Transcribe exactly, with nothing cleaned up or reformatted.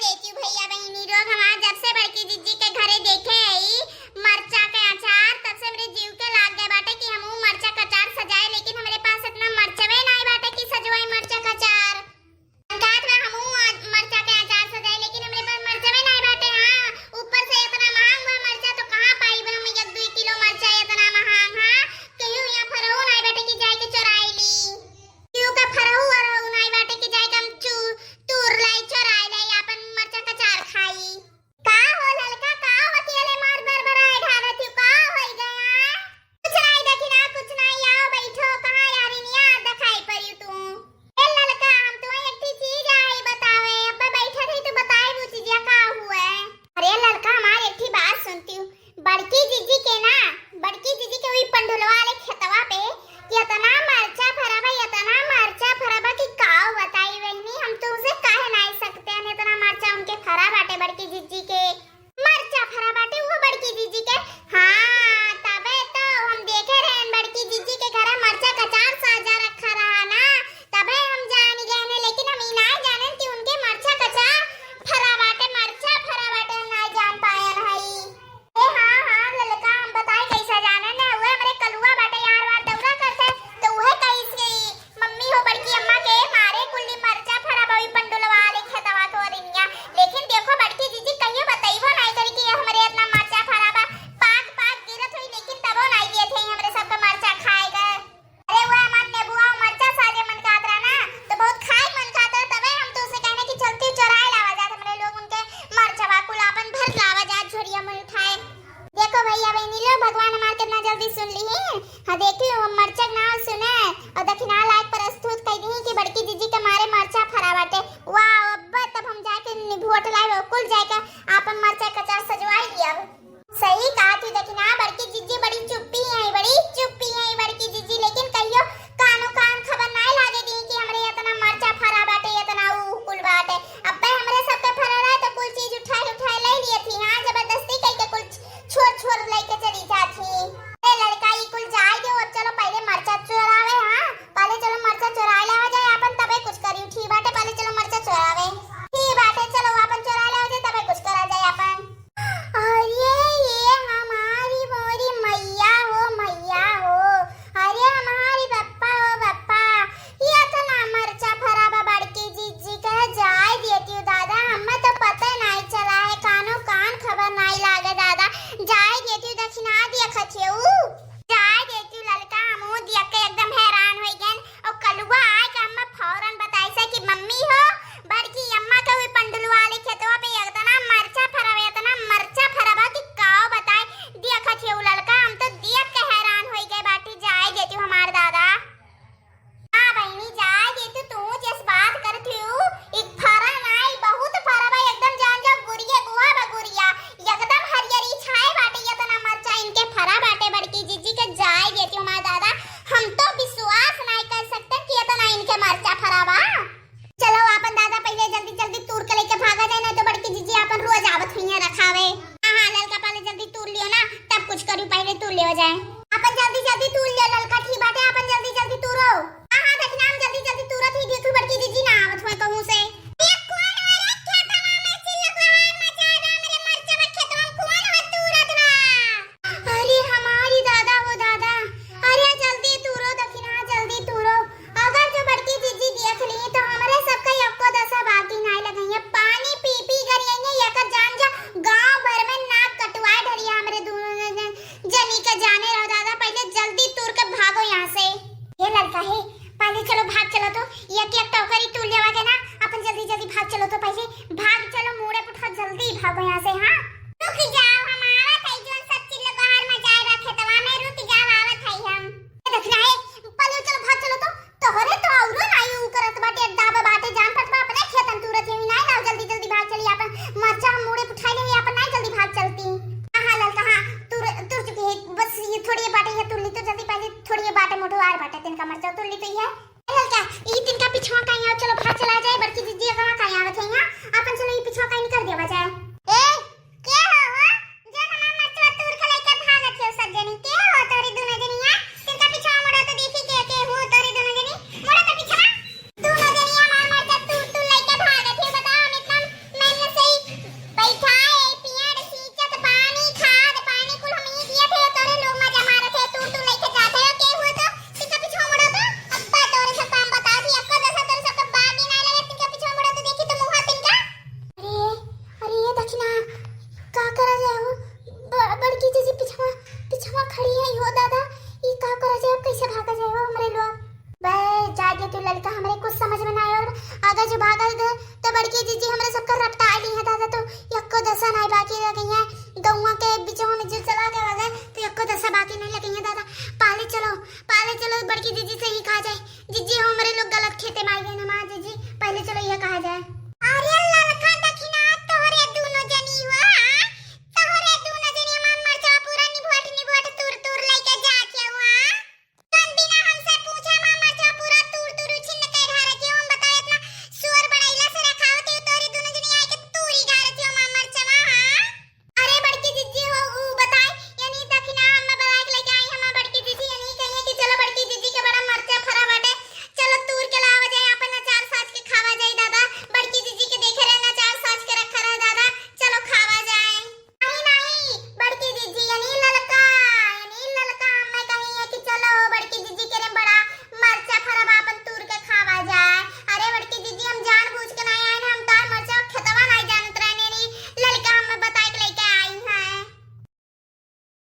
देखियो भैया बहिनी लोग, हमार जब से बड़की जिज्जी के घरे देखे आई मरचा के अचार, तब से हमरे जीव के लाग गए बाटे कि हमहू मरचा के अचार सजाए, लेकिन हमरे पास इतना मरचवे नाई बाटे कि सजवाई मरचा के अचार। हम कहत बा हमहू आज मरचा के अचार सजाए, लेकिन हमरे पास मरचवे नाई बाटे। हाँ, ऊपर से इतना महंग बा मरचा, तो कहाँ पाई हम एक दुई किलो मरचा इतना महंग? हाँ, केहू यहाँ फरहू नाई बाटे कि जाए के चोराई ली। केहू का फरहू अरहू नाई बाटे कि जाए के हम चू-, तूर लाई, चोराई लाई, आपन मरचा के अचार खाई। का हो ललका, का हो बतियले मार बरबराए ढारत हूँ, का होई गया? कुछ नाई दखिना, कुछ नाई, आओ बैठो, कहाँ यारिनिया देखाई पड़ी तू? ए ललका, हम तुम्हें एक ठे चीज आई बतावे, अब्बे बैठे थे तो बताए वो चीजिया का हुआ है? अरे ललका, हमार एक ठे बात सुनती हूँ, बड़की जिज्जी के ना, बड़की जिज्जी के वही पंडुलवा वाले खेतवा पे इतना मरचा फरा बा, इतना मरचा फरा बा कि का बताई बहनी, हम तुमसे कह नाई सकते हैं, इतना मरचा उनके फरा बाटे बड़की जिज्जी के। मरचा फरा बाटे वो बड़की जिज्जी के। हाँ, तबे तो हम देखे रहन बड़की जिज्जी के घरे मरचा के अचार साजा रखा रहा ना, तबे हम जान गए हैं, लेकिन हम ई नाई जानन कि उनके मरचा के अचार फरा बाटे, मरचा फरा बाटे, हम नाई जान पायन हई। ए हाँ, हाँ, ललका, हम बताए कैसा जाने ना, उहे हमरे कलुआ बाटे, यार वार दौरा करते, तो उहे कहिस कि मम्मी हो बड़की अम्मा के मारे कुल्ली मरचा फरा बा, ओई पंडुलवा वाले खेतवा के ओरिनिया। लेकिन देखो बड़की जिज्जी कहियो बतइबो नाई करी कि ये हमरे इतना मरचा फरा बा, पाक पाक गिरत होई, लेकिन तबो नाई दिए थे हमरे सबके मरचा खाए गए। अरे वो हमार नेबुआ मरचा साजे मन का अतरा ना, तो बहुत खाए मन का अतरा, तबे हम तो उसे कहने की चलती चोराए लावा जात हमरे लोग उनके मरचवा कुल आपन भर लावा जात झोरिया में उठाए। देखो भैया बहनी लोग, भगवान हमार कितना जल्दी सुन ली। हाँ देखी, हम मरचा के नाव सुने और दखिना लायक प्रस्तुत कई दी कि बड़की जिज्जी के मारे मरचा फरा बाटे। वाह, अब तब हम जाके निभोट लाए, कुल जाके आपन मरचा के अचार सजवाई लिया। सही कहा थी दखिना, बड़की जिज्जी बड़ी चुप्पी है, बड़ी चुप्पी है बड़की जिज्जी, लेकिन कहियो कानो कान खबर नाई लागे दी कि हमरे इतना मरचा फरा बाटे, इतना ऊ कुल बाटे। अब्बे हमरे सबके फरा रहे तो कुल चीज उठाए उठाए ले लिए थी। हाँ, जबरदस्ती कई के कुल छोर छोर लेके चली जात ही। ए लड़का, ई कुल जाए दो, अब चलो पहले मरचा चोरावे। हाँ, पहले चलो मरचा चोराए लावा जाए आपन, तबे कुछ करी। ठीक बाटे, पहले चलो मरचा चोरावे। ठीक बाटे, चलो आपन चोराए लावा जाए, तबे कुछ कर। रपटा